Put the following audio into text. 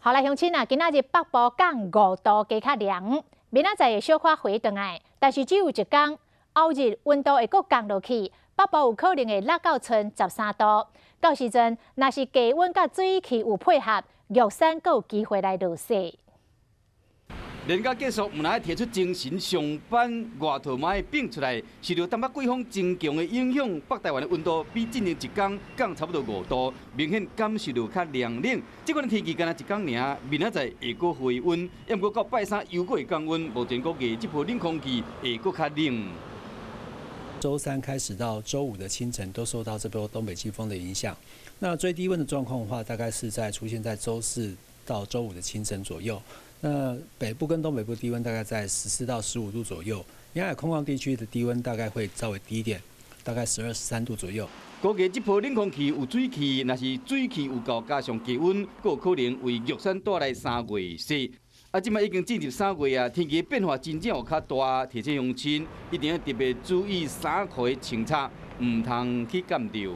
好來，鄉親啊，今仔日北部降5度加較涼，明仔載會小可回轉來，但是只有一工，後日溫度會閣降落去，北部有可能會落到賰13度。到時陣，若是氣溫佮水氣有配合，玉山閣有機會來落雪。連假結束，毋但提出精神上班，外套嘛會變出來。受著東北季風增強的影響，北台灣的溫度比進前一工降差不多5度，明顯感受著較涼冷。這款天氣干焦一工爾，明仔載會閣回溫，毋過到拜三又閣會降溫。目前估計這波冷空氣會閣較冷。週三開始到週五的清晨都受到這波東北季風的影響。那最低溫的狀況的話，大概是在出現在週四到週五的清晨左右。那北部跟東北部低溫大概在14到15度左右，沿海空曠地區的低溫大概會稍微低一點，大概12、13度左右。估計這波冷空氣有水氣，若是水氣有夠加上低溫，閣有可能為玉山帶來3月雪。啊，這擺已經進入3月啊，天氣變化真正有較大，提醒鄉親一定要特別注意衫褲的穿插，毋通去感著。